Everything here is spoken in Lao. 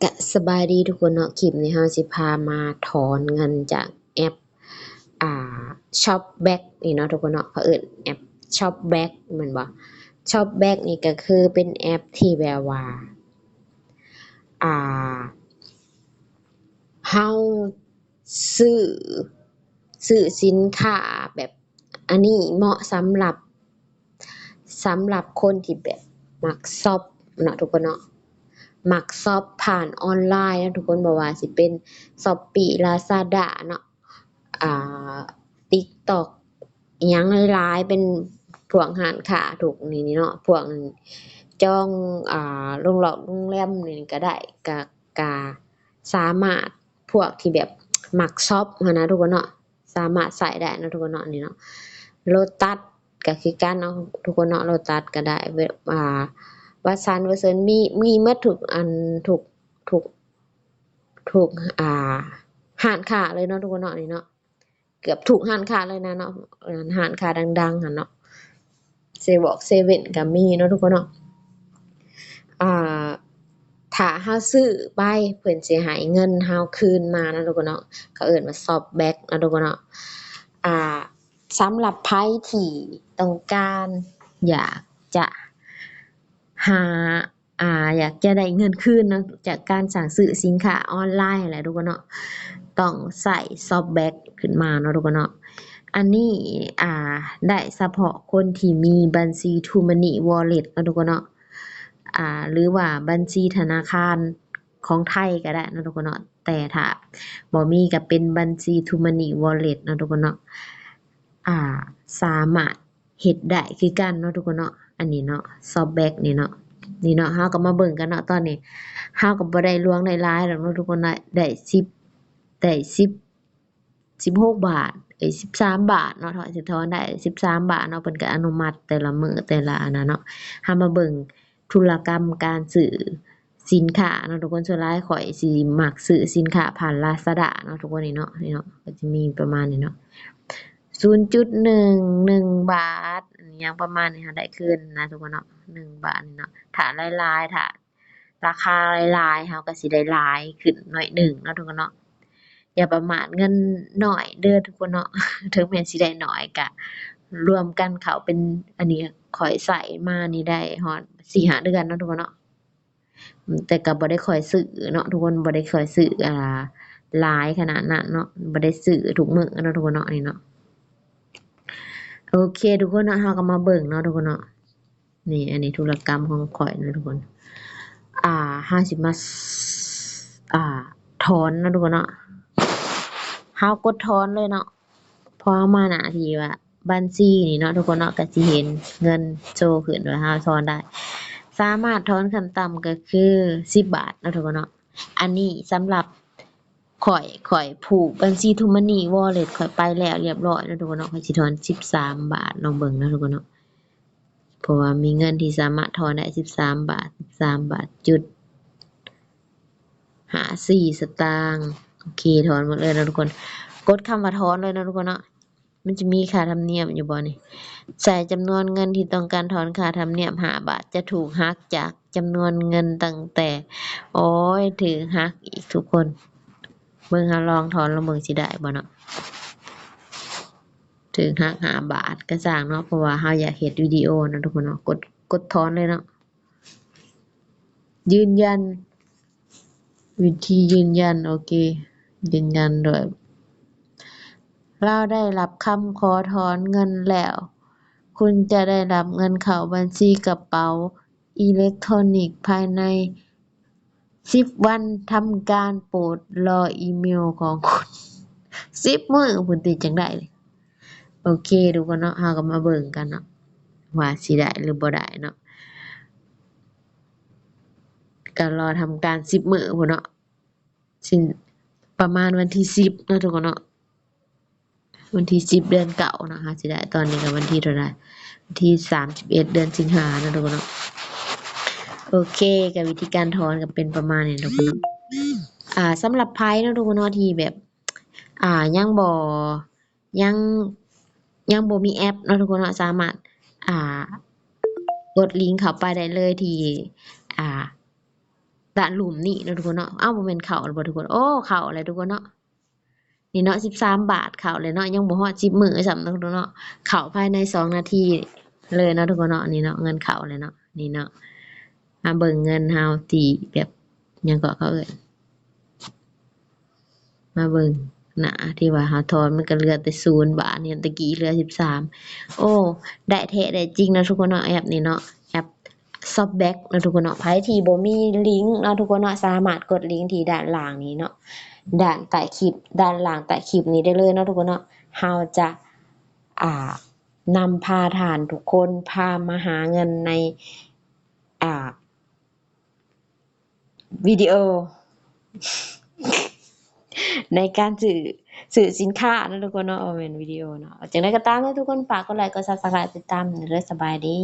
ກະສະບາຍດີທຸກຄົນເນາະ, ຄລິບນີ້ເຮົາຊິພາມາຖອນເງິນຈາກແອັບ ອ່າ Shopback ນີ້ເນາະທຸກຄົນເນາະ, ເຂົາເອີ້ນແອັບ Shopback ແມ່ນບໍ່? Shopback ນີ້ກະຄືເປັນແອັບທີ່ແບບວ່າ ອ່າ ເຮົາຊື້ ຊື້ສິນຄ້າແບບ ອັນນີ້ເໝາະສຳລັບ ສຳລັບຄົນທີ່ແບບມັກຊັອບເນາະທຸກຄົນເນາະ, ມັກຊັອບຜ່ານອອນລາຍເນາະທຸກຄົນ, ບໍ່ວ່າຊິເປັນ Shopee Lazada ເນາະ ອ່າ TikTok ອີ່ຫຍັງຫຼາຍໆ ເປັນພວກຮ້ານຄ້າທຸກນີ້ເນາະ, ພວກຈອງ ອ່າ ໂຮງແຮມນີ້ກະໄດ້ ກະ ກະສາມາດ ພວກທີ່ແບບມັກຊັອບຫັ້ນນະທຸກຄົນເນາະ, ສາມາດໃຊ້ໄດ້ເນາະທຸກຄົນເນາະ. ນີ້ເນາະ Lotus ກະຄືກັນເນາະທຸກຄົນເນາະ, Lotus ກະໄດ້ ເວັບ ອ່າ Watsons Watsons ມີ ມີໝົດທຸກອັນ ທຸກ ທຸກ ທຸກ ອ່າ ຮ້ານຄ້າເລີຍເນາະທຸກຄົນເນາະ. ນີ້ເນາະ ເກືອບທຸກຮ້ານຄ້າເລີຍນະເນາະ, ຮ້ານຄ້າດັງໆຫັ້ນເນາະ, Seven ກະມີເນາະທຸກຄົນເນາະ. ອ່າ ຖ້າເຮົາຊື້ໄປ ເພິ່ນຊິໃຫ້ເງິນເຮົາຄືນມາເນາະທຸກຄົນເນາະ, ເຂົາເອີ້ນວ່າ Shopback ເນາະທຸກຄົນເນາະ. ອ່າ ສຳລັບໃຜທີ່ຕ້ອງການຢາກຈະຫາ ອ່າ ຢາກຈະໄດ້ເງິນຄືນເນາະ ຈາກການສັ່ງຊື້ສິນຄ້າອອນລາຍຫັ້ນແຫຼະທຸກຄົນເນາະ, ຕ້ອງໃຊ້ Shopback ຂຶ້ນມາເນາະທຸກຄົນເນາະ. ອັນນີ້ ອ່າ ໄດ້ສະເພາະຄົນທີ່ມີບັນຊີ TrueMoney Wallet ເນາະທຸກຄົນເນາະ, ອ່າ ຫຼືວ່າບັນຊີທະນາຄານຂອງໄທກະໄດ້ເນາະທຸກຄົນເນາະ, ແຕ່ຖ້າບໍ່ມີກະເປັນບັນຊີ TrueMoney Wallet ເນາະທຸກຄົນເນາະ, ອ່າ ສາມາດ ເຮັດໄດ້ຄືກັນເນາະທຸກຄົນເນາະ. ອັນນີ້ເນາະ Shopback ນີ້ເນາະ, ນີ້ເນາະ ເຮົາກະມາເບິ່ງກັນເນາະ. ຕອນນີ້ເຮົາກະບໍ່ໄດ້ຫຼວງໄດ້ຫຼາຍດອກເນາະທຸກຄົນເນາະ, ໄດ້ ໄດ້ສິບ ໄດ້ສິບ ສິບຫົກບາດ ເອີຍ ສິບສາມບາດເນາະ, ຖອນ ຊິຖອນໄດ້ສິບສາມບາດເນາະ, ເພິ່ນກະອະນຸມັດແຕ່ລະມື້ແຕ່ລະອັນນັ້ນເນາະ. ເຮົາມາເບິ່ງທຸລະກຳການຊື້ ສິນຄ້າເນາະທຸກຄົນ, ສ່ວນຫຼາຍຂ້ອຍຊິມັກຊື້ສິນຄ້າຜ່ານ Lazada ເນາະທຸກຄົນ. ນີ້ເນາະ ນີ້ເນາະ ກະຈະມີປະມານນີ້ເນາະ ສູນຈຸດໜຶ່ງໜຶ່ງບາດ ຫຍັງປະມານນີ້ ເຮົາໄດ້ຄືນນະທຸກຄົນເນາະ ໜຶ່ງບາດນີ້ເນາະ. ຖ້າຫຼາຍໆ ຖ້າລາຄາຫຼາຍໆ ເຮົາກະຊິໄດ້ຫຼາຍຂຶ້ນໜ້ອຍໜຶ່ງເນາະທຸກຄົນເນາະ. ຢ່າປະໝາດເງິນໜ້ອຍເດີທຸກຄົນເນາະ, ເຖິງແມ່ນຊິໄດ້ໜ້ອຍກະລວມກັນເຂົ້າເປັນ ອັນນີ້ ຂ້ອຍໃຊ້ມານີ້ໄດ້ຮອດສີ່ຫ້າເດືອນເນາະທຸກຄົນເນາະ. ແຕ່ກະບໍ່ໄດ້ຄ່ອຍຊື້ເນາະທຸກຄົນ, ບໍ່ໄດ້ຄ່ອຍຊື້ ອ່າ ຫຼາຍຂະໜາດນັ້ນເນາະ, ບໍ່ໄດ້ຊື້ທຸກມື້ເນາະທຸກຄົນເນາະ. ນີ້ເນາະ ໂອເຄທຸກຄົນເນາະ, ເຮົາກະມາເບິ່ງເນາະທຸກຄົນເນາະ. ນີ້ ອັນນີ້ທຸລະກຳຂອງຂ້ອຍເນາະທຸກຄົນ. ອ່າ ເຮົາຊິມາ ອ່າ ຖອນເນາະທຸກຄົນເນາະ, ເຮົາກົດຖອນເລີຍເນາະ. ພໍເຮົາມາໜ້າທີ່ວ່າບັນຊີນີ້ເນາະທຸກຄົນເນາະ, ກະຊິເຫັນເງິນໂຊຂຶ້ນວ່າເຮົາຖອນໄດ້ ສາມາດຖອນຂັ້ນຕ່ຳກະຄືສິບບາດເນາະທຸກຄົນເນາະ. ອັນນີ້ສຳລັບຂ້ອຍ ຂ້ອຍຜູກບັນຊີ TrueMoney Wallet ຂ້ອຍໄປແລ້ວລຽບລ້ອຍເນາະທຸກຄົນເນາະ, ຂ້ອຍຊິຖອນສິບສາມບາດ ລອງເບິ່ງເນາະທຸກຄົນເນາະ. ເພາະວ່າມີເງິນທີ່ສາມາດຖອນໄດ້ສິບສາມບາດ ສິບສາມບາດຈຸດຫ້າສີ່ສະຕາງ. ໂອເຄ ຖອນໝົດເລີຍເນາະທຸກຄົນ, ກົດຄຳວ່າຖອນເລີຍເນາະທຸກຄົນເນາະ. ມັນຈະມີຄ່າທຳນຽມຢູ່ບໍ່ນີ້? ໃສ່ຈຳນວນເງິນທີ່ຕ້ອງການຖອນຄ່າທຳນຽມຫ້າບາດ ຈະຖືກຫັກຈາກຈຳນວນເງິນຕັ້ງແຕ່ ໂອ້ຍ ຖືກຫັກອີກທຸກຄົນ. ເບິ່ງ ເຮົາລອງຖອນລອງເບິ່ງຊິໄດ້ບໍ່ເນາະ, ຖືກຫັກຫ້າບາດກະຊ່າງເນາະ, ເພາະວ່າເຮົາຢາກເຮັດວິດີໂອເນາະທຸກຄົນເນາະ. ກົດ ກົດຖອນເລີຍເນາະ. ຢືນຢັນ ວິທີຢືນຢັນ ໂອເຄ ຢືນຢັນດ້ວຍ ລາວໄດ້ຮັບຄຳຂໍຖອນເງິນແລ້ວ, ຄຸນຈະໄດ້ຮັບເງິນເຂົ້າບັນຊີກະເປົາອີເລັກໂທຣນິກພາຍໃນສິບວັນທຳການ, ໂປດລໍອີເມວຂອງຄຸນສິບມື້ພຸ້ນຕິ ຈັ່ງໄດ້. ໂອເຄທຸກຄົນເນາະ, ເຮົາກະມາເບິ່ງກັນເນາະ ວ່າຊິໄດ້ຫຼືບໍ່ໄດ້ເນາະ. ກະລໍທຳການສິບມື້ພຸ້ນເນາະ, ຊິປະມານວັນທີສິບເນາະທຸກຄົນເນາະ, ວັນທີສິບເດືອນເກົ້າເນາະ ເຮົາຊິໄດ້. ຕອນນີ້ກະວັນທີເທົ່າໃດ? ວັນທີສາມສິບເອັດເດືອນສິງຫາເນາະທຸກຄົນເນາະ. ໂອເຄ ກະວິທີການຖອນກະເປັນປະມານນີ້ເນາະທຸກຄົນເນາະ. ອ່າ ສຳລັບໃຜເນາະທຸກຄົນເນາະ ທີ່ແບບ ອ່າ ຍັງບໍ່ ຍັງ ຍັງບໍ່ມີແອັບເນາະທຸກຄົນເນາະ, ສາມາດ ອ່າ ກົດລິງເຂົ້າໄປໄດ້ເລີຍທີ່ ອ່າ ດ້ານລຸ່ມນີ້ເນາະທຸກຄົນເນາະ. ເອົ້າ ບໍ່ແມ່ນເຂົ້າແລ້ວບໍ່ທຸກຄົນ? ໂອ້ ເຂົ້າແລ້ວທຸກຄົນເນາະ. ນີ້ເນາະ ສິບສາມບາດ ເຂົ້າແລ້ວເນາະ, ຍັງບໍ່ຮອດສິບມື້ຊ້ຳເນາະທຸກຄົນເນາະ, ເຂົ້າພາຍໃນສອງນາທີເລີຍເນາະທຸກຄົນເນາະ. ນີ້ເນາະ ເງິນເຂົ້າແລ້ວເນາະ. ນີ້ເນາະ ມາເບິ່ງເງິນເຮົາທີ່ແບບ ຫຍັງເກາະ ເຂົາເອີ້ນ ມາເບິ່ງໜ້າທີ່ວ່າເຮົາຖອນ ມັນກໍເຫຼືອແຕ່ສູນບາດ, ເຫັນແຕ່ກີ້ເຫຼືອສິບສາມ. ໂອ້ ໄດ້ແທ້ໄດ້ຈິງເນາະທຸກຄົນເນາະ, ແອັບນີ້ເນາະ ແອັບ Shopback ເນາະທຸກຄົນເນາະ. ໃຜທີ່ບໍ່ມີລິງເນາະທຸກຄົນເນາະ, ສາມາດກົດລິງທີ່ດ້ານລ່າງນີ້ເນາະ, ດ້ານໃຕ້ຄລິບ ດ້ານລ່າງໃຕ້ຄລິບນີ້ໄດ້ເລີຍເນາະທຸກຄົນເນາະ. ເຮົາຈະ ອ່າ ນຳພາທ່ານທຸກຄົນ ພາມາຫາເງິນໃນ ອ່າ ວິດີໂອ ໃນການຊື້ ຊື້ສິນຄ້າເນາະທຸກຄົນເນາະ, ບໍ່ແມ່ນວິດີໂອເນາະ. ຈັ່ງໃດກໍຕາມເນາະທຸກຄົນ, ຝາກກົດໄລ ກົດ Subscribe ຕິດຕາມເດີ. ສະບາຍດີ.